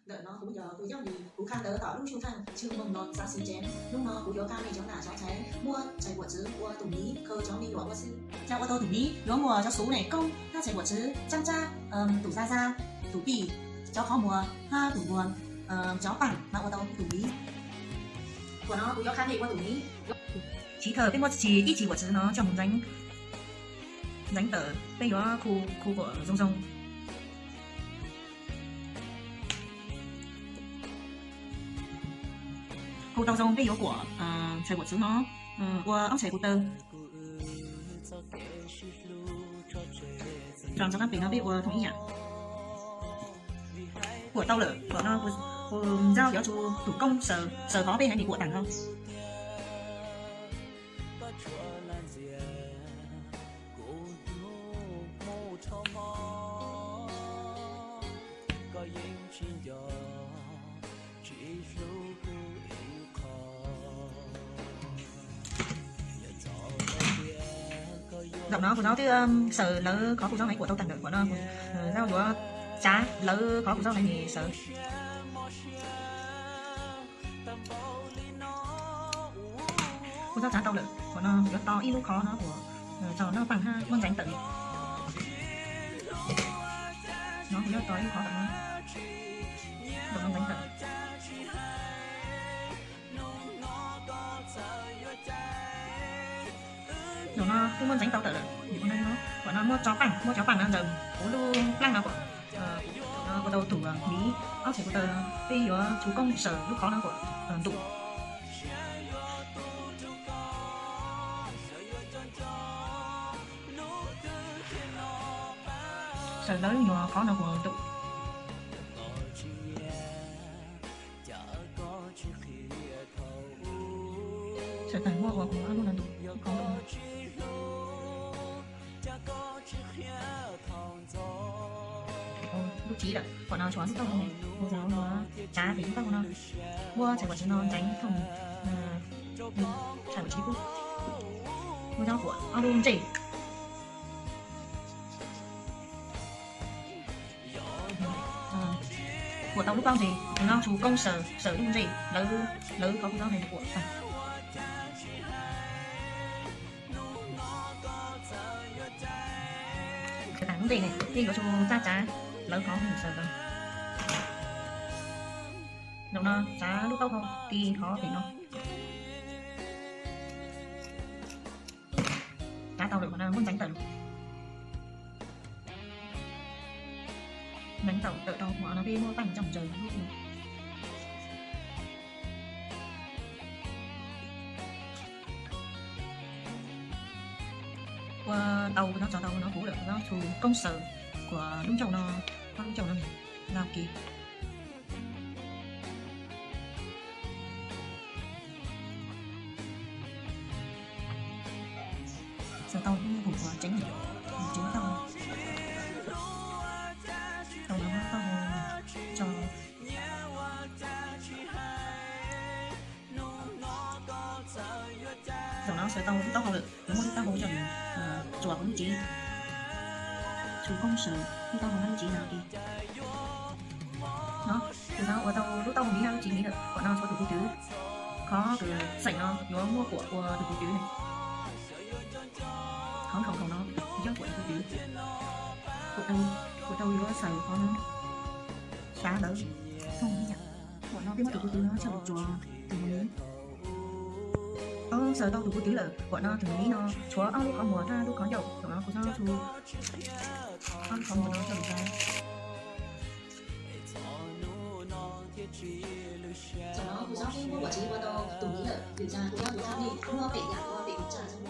Ntawm no kuv yog tus yooj yim, kuv kha ntawv tom lub xyoo thaj tswj moog no xav xwm tsev. Hnub no kuv yuav kha mej cov nam cov txhais muab txhais puam txwv ua tum miv khaws cov me nyuam ua xwb. Cov ua tau tum miv yuav muaj cov xuv ne, koob, hab txhais puam txwv, tsab tsab, tum za za, tum pij, cov qhov muag hab tus npua, cov paaj mas ua tau tum miv. Thaum no kuv yuav kha mej ua tum miv. Chiv thawj peb muab txhais ib txhais puam txwv no coj mus ntxeev, ntxeev tawm, peb yuav khu, khu kom zoo zoo. Khu tau zoo peb yuav kuam txhais puam txwv no ua ob txhais kuv taw. Rau ntawm qab pem no peb ua thoom ib yam. Kuam tau lawm, kuam no kuv nrau yuav txug tus koob saws, saws qhov peb hais tias kuam taag no. Zaum no kuv twb saws lawv qhov kuv zaub no kuam tau taag lawm, kuam no kuv zaub yuav tsav lawv qhov kuv zaub no saws. Kuv zaub tsav tau lawm, kuam no yuav to ib lub qhov no kuam tso noj paaj hab muab ntxeev tawm. No kuv yuav to ib lub qhov tawm no, tau ntxeev tawm. Zaum no twb muab ntxeev tau tawm lawm, kuam no muab tso paaj, muab cov paaj no ntsaws huv lub plaab no kuam, no ua tau tus miv, ob txhais kuv taw, peb yuav txug koob saws lub qhov no kuam ntum. Saws lawv nyuag qhov no kuam ntum. Saws taag muab ua kuv ob lub no ntum, qhov ntum. Lub tsiv lawm, kuam no tshuav lub taub hau, kuv yuav tsav pem lub taub hau no, muab txhais puam txwv no ntxeev thooj, txhais puam txwv kub, muab zaub kuam ob lub ntsej. Kuam tau lub taub ntsej, kuv yuav txug koob saws, saws lub ntsej lawv, lawv qhov kuv zaub no kuam. Saws taag lub ntsej ne, peb yuav txug tsav tsav lawv qhov saws tau. Zaum no tsav lub taub hau ti qhov pem no. Tsav tau lawm, kuam no muab ntxeev tawm. Ntxeev tau tawm tau, kuam no peb muab paaj coj mus ntsaws lub. Ua tau no, tso tau no huv lawm, no txug koob saws kuam lub ncauj no, ob lub ncauj no, no ke. Saws tau lub nkuj kuv tseev, tseev tau, tau no muab taub hau tso. Zaum no saws tau lub taub hau lawm, yuav muab lub taub hau coj mus txuas kuv lub tsiv, txug koob saws lub taub hau hab lub tsiv no ke. No, kuv no ua tau lub taub hau miv hab lub tsiv miv lawm, kuam no tshuav tus kuv twv, qhov kws xeem no yuav muab kuam ua tus kuv twv. Qhov nkhaus nkhaus no yog kuam tus kuv twv. Kuam tau, kuam tau yuav xaws qhov no, xav lawv thooj ib yam. Kuam no peb muab tus kuv twv no coj mus txuas tus miv. Tau xaws tau tus kuv twv lawm, kuam no tus miv no tshuav ob lub qhov muag hab lub qhov ncauj, zaum no kuv txhob txug ob lub qhov muag no coj mus tsav. Zaum no kuv txhob muab kuam txiv ua tau tus miv lawm, vim tas kuv txhob tus txhob nej muab pem yam ua pem kuv tsav txhob